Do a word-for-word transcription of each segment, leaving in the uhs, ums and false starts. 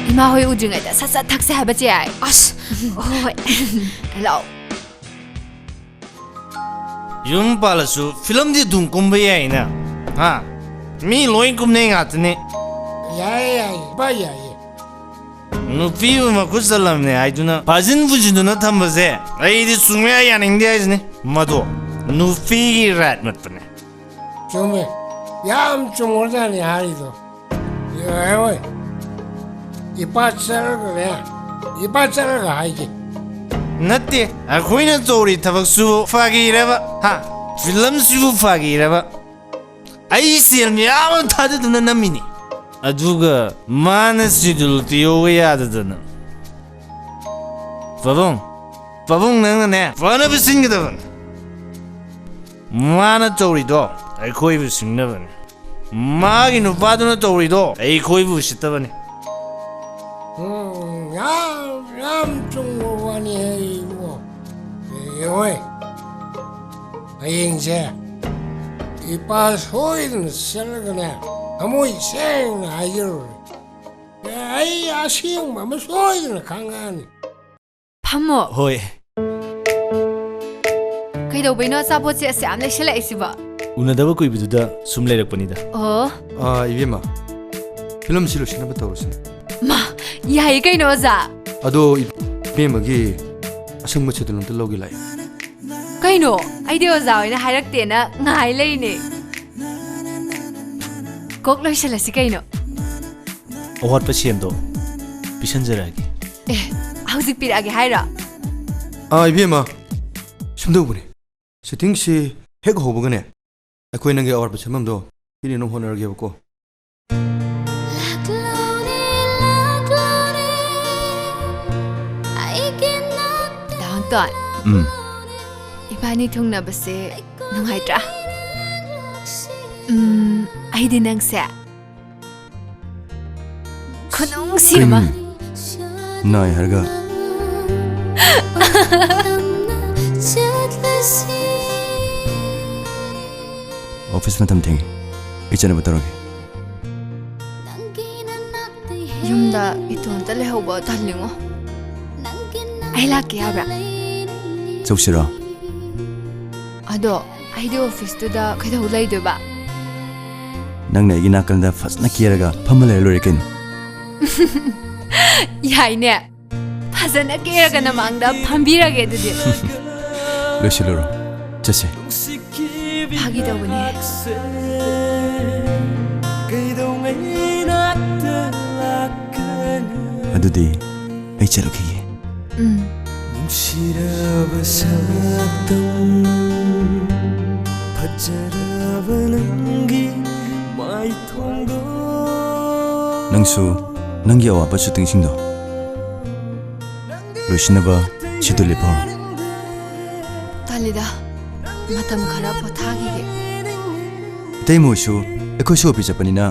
ꯏꯃꯥ ꯍꯣꯏ ꯎꯗ꯭ꯔꯤꯉꯩꯗ ꯁꯠ ꯁꯠ ꯊꯛꯁꯦ ꯍꯥꯏꯕ, ꯆꯦ꯫ ꯑꯁ, ꯍꯣꯏ꯫ ꯂꯥꯛꯑꯣ꯫ ꯌꯨꯝ ꯄꯥꯜꯂꯁꯨ ꯐꯤꯂꯝꯗꯤ ꯑꯗꯨꯝ ꯀꯨꯝꯕ ꯌꯥꯏꯅ꯫ ꯍꯥ? ꯃꯤ ꯂꯣꯏ ꯀꯨꯝꯅꯩ ꯉꯥꯛꯇꯅꯤ꯫ ꯌꯥꯏꯌꯦ, ꯌꯥꯏꯌꯦ, ꯏꯄꯥ, ꯌꯥꯏꯌꯦ꯫ ꯅꯨꯄꯤꯕꯨ ꯃꯈꯨꯠ ꯆꯜꯂꯝꯅꯦ ꯍꯥꯏꯗꯨꯅ ꯐꯥꯖꯤꯟ ꯄꯨꯖꯤꯟꯗꯨꯅ ꯊꯝꯕꯁꯦ ꯑꯩꯗꯤ ꯁꯨꯡꯌꯥ ꯌꯥꯅꯤꯡꯗꯦ ꯍꯥꯏꯁꯤꯅꯤ꯫ ꯃꯗꯣ ꯅꯨꯄꯤꯒꯤ ꯔꯥꯏꯠ ꯃꯠꯄꯅꯦ꯫ ꯆꯨꯝꯃꯦ꯫ ꯌꯥꯝ ꯆꯨꯝꯈ꯭ꯔꯖꯥꯠꯅꯤ ꯍꯥꯏꯔꯤꯗꯣ꯫ ꯌꯥꯔꯣꯏ꯫ ꯏꯄꯥ ꯆꯠꯂꯒꯅꯦ, ꯏꯄꯥ ꯆꯠꯂꯒ ꯍꯥꯏꯒꯦ꯫ ꯅꯠꯇꯦ, ꯑꯩꯈꯣꯏꯅ ꯇꯧꯔꯤ ꯊꯕꯛꯁꯤꯕꯨ ꯐꯥꯒꯤꯔꯕ? ꯍꯥ? ꯐꯤꯂꯝꯁꯤꯕꯨ ꯐꯥꯒꯤꯔꯕ? ꯑꯩ ꯁꯦꯜ ꯃꯌꯥꯝ ꯑꯃ ꯊꯥꯗꯗꯨꯅ ꯅꯝꯃꯤꯅꯤ꯫ ꯑꯗꯨꯒ ꯃꯥꯅ ꯁꯤꯗꯨꯜ ꯄꯤꯌꯣꯒ ꯌꯥꯗꯗꯅ꯫ ꯄꯥꯕꯨꯡ, ꯄꯥꯕꯨꯡ, ꯅꯪꯅꯅꯦ, ꯐꯅꯕ ꯁꯤꯟꯒꯗꯕꯅꯤ꯫ ꯃꯥꯅ ꯇꯧꯔꯤꯗꯣ ꯑꯩꯈꯣꯏꯕꯨ ꯁꯤꯡꯅꯕꯅꯤ꯫ ꯃꯥꯒꯤ ꯅꯨꯄꯥꯗꯨꯅ ꯇꯧꯔꯤꯗꯣ ꯑꯩꯈꯣꯏꯕꯨ ꯎꯁꯤꯠꯇꯕꯅꯤ꯫ ꯎꯝ, ꯌꯥꯝ, ꯌꯥꯝ ꯆꯨꯝꯕ ꯋꯥꯅꯤꯍꯦ, ꯏꯕꯨꯡꯉꯣ꯫ ꯌꯦꯡꯉꯣꯏ, ꯍꯌꯦꯡꯁꯦ ꯏꯄꯥ ꯁꯣꯏꯗꯅ ꯆꯠꯂꯒꯅꯦ, ꯊꯃꯣꯏ ꯁꯦꯡꯅ ꯍꯥꯏꯖꯔꯨꯔꯦ꯫ ꯑꯩ ꯑꯁꯦꯡꯕ ꯑꯃ ꯁꯣꯏꯗꯅ ꯈꯪꯉꯛꯑꯅꯤ꯫ ꯐꯝꯃꯣ꯫ ꯍꯣꯏ꯫ ꯀꯩꯗꯧꯕꯩꯅꯣ ꯑꯆꯥꯄꯣꯠꯁꯦ ꯑꯁ ꯌꯥꯝ ꯂꯩꯁꯜꯂꯛꯏꯁꯤꯕꯣ? ꯎꯅꯗꯕ ꯀꯨꯏꯕꯗꯨꯗ ꯁꯨꯝ ꯂꯩꯔꯛꯄꯅꯤꯗ꯫ ꯑꯣ꯫ ꯑꯥ, ꯏꯕꯦꯝꯃ, ꯐꯤꯂꯝꯁꯤ ꯂꯣꯏꯁꯤꯟꯅꯕ ꯇꯧꯔꯁꯤꯅꯦ꯫ ꯃꯥ, ꯌꯥꯏꯌꯦ ꯀꯩꯅꯣ, ꯑꯣꯖꯥ꯫ ꯑꯗꯣ ꯏꯕꯦꯝꯃꯒꯤ ꯑꯁꯪꯕ ꯁꯦꯗꯨꯜ ꯑꯝꯇ ꯂꯧꯒꯦ ꯂꯥꯛꯑꯦ꯫ ꯀꯩꯅꯣ? ꯑꯩꯗꯤ ꯑꯣꯖꯥ ꯍꯣꯏꯅ ꯍꯥꯏꯔꯛꯇꯦꯅ ꯉꯥꯏ ꯂꯩꯅꯦ꯫ ꯀꯣꯛ ꯂꯣꯏꯁꯤꯜꯂꯁꯤ ꯀꯩꯅꯣ꯫ ꯑꯋꯥꯠꯄ ꯁꯦꯟꯗꯣ ꯄꯤꯁꯟꯖꯔꯛꯑꯒꯦ꯫ ꯑꯦ, ꯍꯧꯖꯤꯛ ꯄꯤꯔꯛꯑꯒꯦ ꯍꯥꯏꯔꯣ? ꯑꯥ, ꯏꯕꯦꯝꯃ, ꯁꯨꯝꯗꯧꯕꯅꯦ꯫ ꯁꯤꯇꯤꯡꯁꯤ ꯍꯦꯛ ꯍꯧꯕꯒꯅꯦ, ꯑꯩꯈꯣꯏ ꯅꯪꯒꯤ ꯑꯋꯥꯠꯄ ꯁꯦꯝꯐꯝꯗꯣ ꯄꯤꯅꯅꯕ ꯍꯣꯠꯅꯔꯒꯦꯕꯀꯣ꯫ ꯗꯥꯎꯟꯇꯣꯟ꯫ ꯎꯝ꯫ ꯏꯕꯥꯅꯤ ꯊꯨꯡꯅꯕꯁꯦ ꯅꯨꯡꯉꯥꯏꯇ꯭ꯔꯥ? ꯎꯝ, ꯑꯩꯗꯤ ꯅꯪꯁꯦ ꯈꯨꯅꯨꯡꯁꯤ ꯑꯃ꯫ ꯀꯩꯅꯣ? ꯅꯥꯏ ꯍꯥꯏꯔꯒ꯫ ꯑꯣꯐꯤꯁ ꯃꯇꯝ ꯊꯦꯡꯉꯦ꯫ ꯑꯩ ꯆꯠꯅꯕ ꯇꯧꯔꯒꯦ꯫ ꯌꯨꯝꯗ ꯏꯇꯣꯝꯇ ꯂꯩꯍꯧꯕ ꯇꯜꯂꯤꯉꯣ꯫ ꯑꯩ ꯂꯥꯛꯀꯦ ꯌꯥꯕ꯭ꯔꯥ? ꯆꯧꯁꯤꯔꯣ? ꯑꯗꯣ ꯑꯩꯗꯤ ꯑꯣꯐꯤꯁꯇꯨꯗ ꯀꯩꯗꯧ ꯂꯩꯗꯣꯏꯕ? ꯅꯪꯅ ꯑꯩꯒꯤ ꯅꯥꯀꯟꯗ ꯐꯖꯅ ꯀꯦꯔꯒ ꯐꯝꯃ ꯂꯩꯔ ꯂꯣꯏꯔꯦ ꯀꯩꯅꯣ꯫ ꯌꯥꯏꯅꯦ꯫ ꯐꯖꯅ ꯀꯦꯔꯒ ꯅꯃꯥꯡꯗ ꯐꯝꯕꯤꯔꯒꯦ ꯑꯗꯨꯗꯤ꯫ ꯂꯣꯏꯁꯤꯜꯂꯨꯔꯣ꯫ ꯆꯠꯁꯦ꯫ ꯐꯥꯒꯤ ꯇꯧꯕꯅꯦ꯫ ꯑꯗꯨꯗꯤ ꯑꯩ ꯆꯠꯂꯨꯈꯤꯒꯦ꯫ ꯎꯝ꯫ ꯅꯨꯡꯁꯤꯔꯕ ꯁꯛꯇꯝ, ꯐꯖꯔꯕ ꯅꯪꯒꯤ ꯃꯥꯏꯊꯣꯡꯗꯣ꯫ ꯅꯪꯁꯨ ꯅꯪꯒꯤ ꯑꯋꯥꯠꯄ ꯁꯨꯇꯤꯡꯁꯤꯡꯗꯣ ꯂꯣꯏꯁꯤꯟꯅꯕ ꯁꯤꯗ ꯂꯦꯞꯍꯧꯔꯣ꯫ ꯇꯜꯂꯤꯗ, ꯃꯇꯝ ꯈꯔ ꯄꯣꯊꯥꯈꯤꯒꯦ꯫ ꯏꯇꯩꯃ ꯍꯣꯏꯁꯨ ꯑꯩꯈꯣꯏꯁꯨ ꯑꯣꯐꯤꯁ ꯆꯠꯄꯅꯤꯅ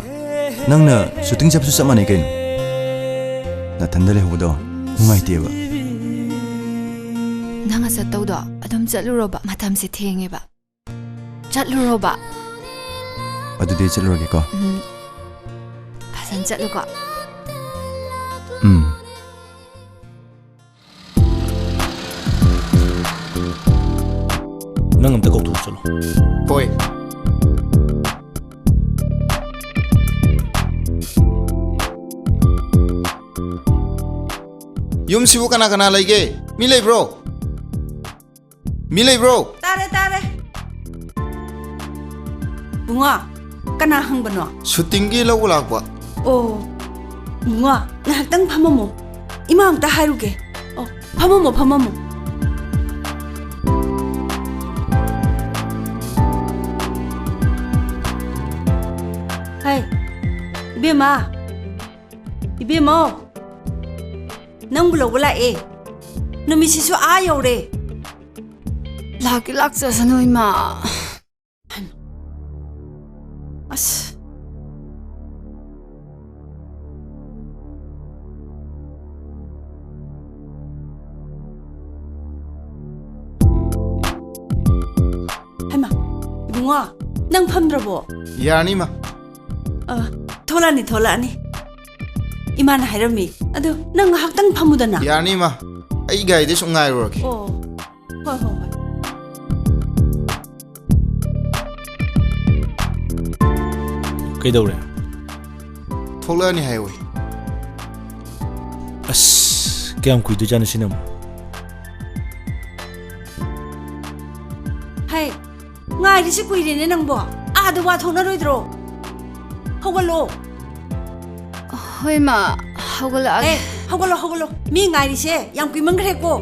ꯅꯪꯅ ꯁꯨꯇꯤꯡ ꯆꯠꯄꯁꯨ ꯆꯞ ꯃꯥꯟꯅꯩ ꯀꯩꯅꯣ꯫ ꯅꯊꯟꯗ ꯂꯩꯍꯧꯕꯗꯣ ꯅꯨꯡꯉꯥꯏꯇꯦꯕ꯫ ꯅꯪ ꯆꯠꯇꯧꯗꯣ ꯑꯗꯨꯝ ꯆꯠꯂꯨꯔꯣꯕ, ꯃꯇꯝꯁꯦ ꯊꯦꯡꯉꯦꯕ꯫ ꯆꯠꯂꯨꯔꯣꯕ꯫ ꯑꯗꯨꯗꯤ ꯆꯠꯂꯨꯔꯒꯦꯀꯣ꯫ ꯎꯝ꯫ ꯐꯖꯅ ꯆꯠꯂꯨꯀꯣ꯫ ꯎꯝ꯫ ꯅꯪ ꯑꯝꯇ ꯀꯧꯊꯣꯛ ꯆꯠꯂꯣ꯫ ꯍꯣꯏ꯫ ꯌꯨꯝꯁꯤꯕꯨ ꯀꯅꯥ ꯀꯅꯥ ꯂꯩꯒꯦ? ꯃꯤ ꯂꯩꯕ꯭ꯔꯣ? ꯃꯤ ꯂꯩꯕ꯭ꯔꯣ? ꯇꯥꯔꯦ, ꯇꯥꯔꯦ꯫ ꯕꯨꯡꯉꯣ, ꯀꯅꯥ ꯍꯪꯕꯅꯣ? ꯁꯨꯇꯤꯡꯒꯤ ꯂꯧꯕ ꯂꯥꯛꯄ꯫ ꯑꯣ, ꯕꯨꯡꯉꯣ, ꯉꯥꯏꯍꯥꯛꯇꯪ ꯐꯝꯃꯝꯃꯣ꯫ ꯏꯃꯥ ꯑꯝꯇ ꯍꯥꯏꯔꯨꯒꯦ꯫ ꯑꯣ, ꯐꯝꯃꯝꯃꯣ, ꯐꯝꯃꯝꯃꯣ꯫ ꯍꯩ, ꯏꯕꯦꯝꯃ, ꯏꯕꯦꯝꯃꯧ, ꯅꯪꯕꯨ ꯂꯧꯕ ꯂꯥꯛꯑꯦ꯫ ꯅꯨꯃꯤꯠꯁꯤꯁꯨ ꯑꯥ ꯌꯧꯔꯦ꯫ ꯂꯥꯛꯀꯦ ꯂꯥꯛꯆꯁꯅꯨ, ꯏꯃꯥ꯫ ꯑꯁ꯫ ꯃꯥ, ꯅꯪ ꯐꯝꯗ꯭ꯔꯕꯣ? ꯌꯥꯔꯅꯤ, ꯏꯃꯥ꯫ ꯑ, ꯊꯣꯛꯂꯛꯑꯅꯤ, ꯊꯣꯛꯂꯛꯑꯅꯤ꯫ ꯏꯃꯥꯅ ꯍꯥꯏꯔꯝꯃꯤ꯫ ꯑꯗꯨ ꯅꯪ ꯉꯥꯏꯍꯥꯛꯇꯪ ꯐꯝꯃꯨꯗꯅ꯫ ꯌꯥꯔꯅꯤ, ꯏꯃꯥ꯫ ꯑꯩ ꯒꯥꯔꯤꯗ ꯁꯨꯝ ꯉꯥꯏꯔꯨꯔꯒꯦ꯫ ꯑꯣ, ꯍꯣꯏ, ꯍꯣꯏ, ꯍꯣꯏ꯫ ꯀꯩꯗꯧꯔꯦ? ꯊꯣꯛꯂꯛꯑꯅꯤ ꯍꯥꯏꯍꯧꯋꯤ꯫ ꯑꯁ, ꯀꯌꯥꯝ ꯀꯨꯏꯗꯣꯏꯖꯥꯠꯅꯣ ꯁꯤꯅ ꯑꯃꯨꯛ? ꯍꯩ, ꯉꯥꯏꯔꯤꯁꯤ ꯀꯨꯏꯔꯦꯅꯦ ꯅꯪꯕꯣ꯫ ꯑꯥꯗ ꯋꯥ ꯊꯣꯛꯅꯔꯣꯏꯗ꯭ꯔꯣ? ꯍꯧꯒꯠꯂꯣ꯫ ꯍꯣꯏ, ꯃꯥ, ꯍꯧꯒꯠꯂꯛꯑꯒꯦ꯫ ꯑꯦ, ꯍꯧꯒꯠꯂꯣ, ꯍꯧꯒꯠꯂꯣ꯫ ꯃꯤ ꯉꯥꯏꯔꯤꯁꯦ ꯌꯥꯝ ꯀꯨꯏꯃꯟꯈ꯭ꯔꯦꯀꯣ꯫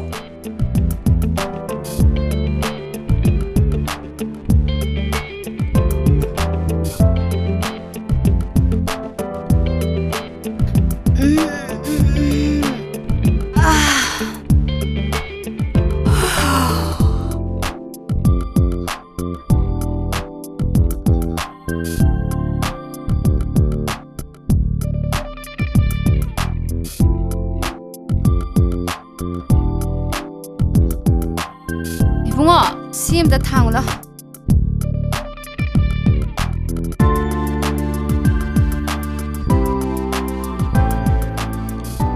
ꯏꯕꯨꯡꯉꯣ, ꯁꯤ ꯑꯝꯇ ꯊꯥꯡꯉꯨ ꯂꯥꯎ꯫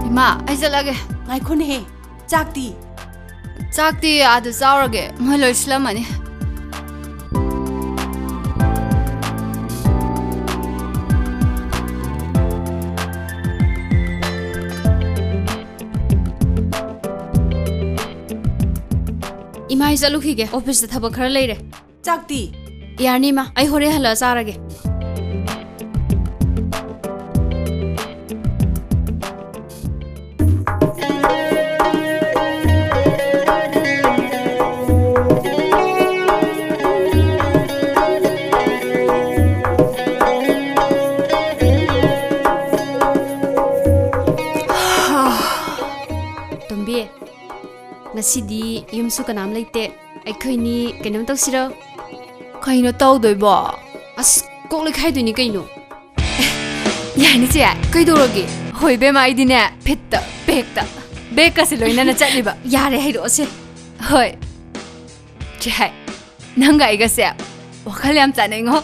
ꯏꯃꯥ, ꯑꯩ ꯆꯠꯂꯒꯦ꯫ ꯉꯥꯏꯈꯣꯅꯦꯍꯦ, ꯆꯥꯛꯇꯤ? ꯆꯥꯛꯇꯤ ꯑꯥꯗ ꯆꯥꯎꯔꯒꯦ, ꯃꯣꯏ ꯂꯣꯏ ꯁꯤꯜꯂꯝꯃꯅꯤ꯫ ꯏꯃꯥ, ꯑꯩ ꯆꯠꯂꯨꯈꯤꯒꯦ, ꯑꯣꯐꯤꯁꯇ ꯊꯕꯛ ꯈꯔ ꯂꯩꯔꯦ꯫ ꯆꯥꯛꯇꯤ? ꯌꯥꯔꯅꯤ, ꯏꯃꯥ, ꯑꯩ ꯍꯣꯔꯦꯟ ꯍꯜꯂꯛꯑ ꯆꯥꯔꯒꯦ꯫ ꯇꯣꯝꯕꯤ, ꯉꯁꯤꯗꯤ ꯌꯨꯝꯁꯨ ꯀꯅꯥꯝ ꯂꯩꯇꯦ, ꯑꯩꯈꯣꯏꯅꯤ ꯀꯩꯅꯣꯝ ꯇꯧꯁꯤꯔꯣ? ꯀꯩꯅꯣ ꯇꯧꯗꯣꯏꯕꯣ? ꯑꯁ, ꯀꯣꯛ ꯂꯩꯈꯥꯏꯗꯣꯏꯅꯤ ꯀꯩꯅꯣ꯫ ꯌꯥꯅꯤ ꯆꯦ, ꯀꯩꯗꯧꯔꯒꯦ? ꯍꯣꯏ ꯏꯕꯦꯝꯃ, ꯑꯩꯗꯤꯅꯦ, ꯐꯤꯠꯇ, ꯕꯦꯛꯇ, ꯕꯦꯛꯀꯁꯦ ꯂꯣꯏꯅꯅ ꯆꯠꯂꯤꯕ꯫ ꯌꯥꯔꯦ, ꯍꯩꯔꯛꯑꯣꯁꯦ꯫ ꯍꯣꯏ꯫ ꯆꯦ, ꯅꯪꯒ ꯑꯩꯒꯁꯦ ꯋꯥꯈꯜ ꯌꯥꯝ ꯆꯥꯟꯅꯩꯉꯣ꯫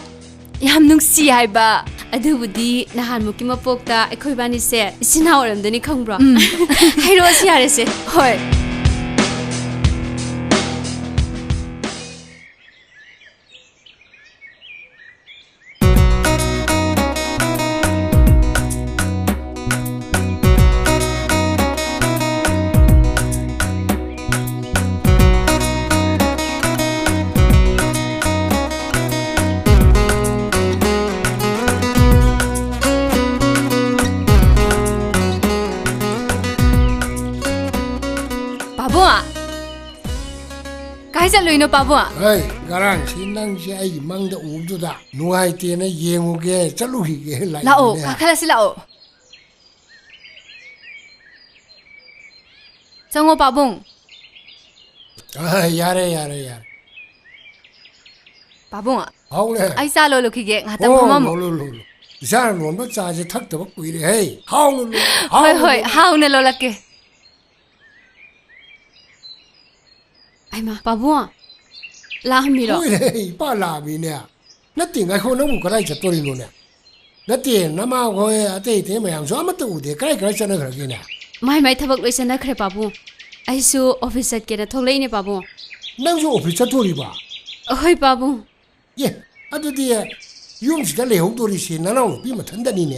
ꯌꯥꯝ ꯅꯨꯡꯁꯤ ꯍꯥꯏꯕ꯫ ꯑꯗꯨꯕꯨꯗꯤ ꯅꯍꯥꯟꯃꯨꯛꯀꯤ ꯃꯄꯣꯛꯇ ꯑꯩꯈꯣꯏ ꯏꯕꯥꯅꯤꯁꯦ ꯏꯆꯤꯟ ꯏꯅꯥꯎ ꯑꯣꯏꯔꯝꯗꯣꯏꯅꯤ ꯈꯪꯕ꯭ꯔꯣ? ꯎꯝ꯫ ꯍꯥꯏꯔꯛꯑꯣꯁꯤ ꯌꯥꯔꯦꯁꯦ꯫ ꯍꯣꯏ꯫ ꯄꯥꯕꯨꯡ! ꯀꯥꯏ ꯆꯠꯂꯨꯏꯅꯣ, ꯄꯥꯕꯨꯡ? ꯍꯩ, ꯉꯔꯥꯡꯁꯤ ꯅꯪꯁꯦ ꯑꯩꯒꯤ ꯃꯪꯗ ꯎꯕꯗꯨꯗ ꯅꯨꯡꯉꯥꯏꯇꯦꯅ ꯌꯦꯡꯉꯨꯒꯦ ꯆꯠꯂꯨꯈꯤꯒꯦ ꯂꯥꯛꯏꯅꯦ꯫ ꯂꯥꯛꯑꯣ, ꯀꯥꯈꯠꯂꯁꯤ ꯂꯥꯛꯑꯣ꯫ ꯆꯪꯉꯣ, ꯄꯥꯕꯨꯡ꯫ ꯑ, ꯌꯥꯔꯦ, ꯌꯥꯔꯦ, ꯌꯥꯔꯦ꯫ ꯄꯥꯕꯨꯡ, ꯍꯥꯎꯅꯦ꯫ ꯑꯩ ꯆꯥ ꯂꯣꯜꯂꯨꯈꯤꯒꯦ, ꯉꯥꯛꯇꯪ ꯑꯣ, ꯐꯝꯃꯝꯃꯣ꯫ ꯂꯣꯜꯂꯨ, ꯂꯣꯜꯂꯨ꯫ ꯏꯆꯥꯅ ꯂꯣꯟꯕ ꯆꯥꯁꯦ ꯊꯛꯇꯕ ꯀꯨꯏꯔꯦ, ꯍꯦ꯫ ꯍꯥꯎꯅ ꯂꯣꯜꯂꯨ, ꯍꯣꯏ, ꯍꯥꯎꯅ ꯍꯣꯏ, ꯂꯣꯜꯂꯨ꯫ ꯍꯥꯎꯅ ꯂꯣꯜꯂꯛꯀꯦ꯫ ꯍꯩꯃꯥ, ꯄꯥꯕꯨꯡ, ꯂꯥꯛꯑꯝꯃꯤꯔꯣ? ꯍꯣꯏꯅꯦ, ꯏꯄꯥ ꯂꯥꯛꯑꯝꯃꯤꯅꯦ꯫ ꯅꯠꯇꯦ, ꯉꯥꯏꯈꯣ, ꯅꯪꯕꯨ ꯀꯗꯥꯏ ꯆꯠꯇꯣꯔꯤꯅꯣꯅꯦ? ꯅꯠꯇꯦ, ꯅꯃꯥꯈꯣꯏ ꯑꯇꯩ ꯑꯇꯩ ꯃꯌꯥꯝꯁꯨ ꯑꯃꯠꯇ ꯎꯗꯦ꯫ ꯀꯗꯥꯏ ꯀꯗꯥꯏ ꯆꯠꯅꯈ꯭ꯔꯒꯦꯅꯦ? ꯃꯥꯏ ꯃꯥꯏ ꯊꯕꯛ ꯂꯣꯏ ꯆꯠꯅꯈ꯭ꯔꯦ, ꯄꯥꯕꯨꯡ꯫ ꯑꯩꯁꯨ ꯑꯣꯐꯤꯁ ꯆꯠꯀꯦꯅ ꯊꯣꯛꯂꯛꯏꯅꯦ, ꯄꯥꯕꯨꯡ꯫ ꯅꯪꯁꯨ ꯑꯣꯐꯤꯁ ꯆꯠꯇꯣꯔꯤꯕ? ꯍꯣꯏ, ꯄꯥꯕꯨꯡ꯫ ꯑꯦ, ꯑꯗꯨꯗꯤ ꯌꯨꯝꯁꯤꯗ ꯂꯩꯍꯧꯗꯣꯔꯤꯁꯤ ꯅꯅꯥꯎ ꯅꯨꯄꯤ ꯃꯊꯟꯗꯅꯤꯅꯦ꯫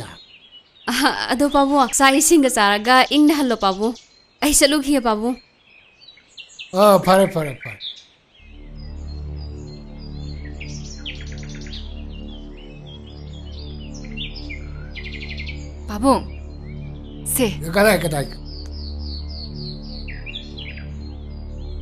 ꯑꯍ, ꯑꯗꯣ ꯄꯥꯕꯨꯡ, ꯆꯥꯛ ꯏꯁꯤꯡꯒ ꯆꯥꯔꯒ ꯏꯪꯅ ꯍꯜꯂꯣ, ꯄꯥꯕꯨꯡ꯫ ꯑꯩ ꯆꯠꯂꯨꯈꯤꯒꯦ, ꯄꯥꯕꯨꯡ꯫ ꯑꯥ, ꯐꯔꯦ, ꯐꯔꯦ, ꯐꯔꯦ꯫ ꯄꯥꯕꯨꯡ, ꯁꯦ꯫ ꯀꯗꯥꯏ, ꯀꯗꯥꯏ?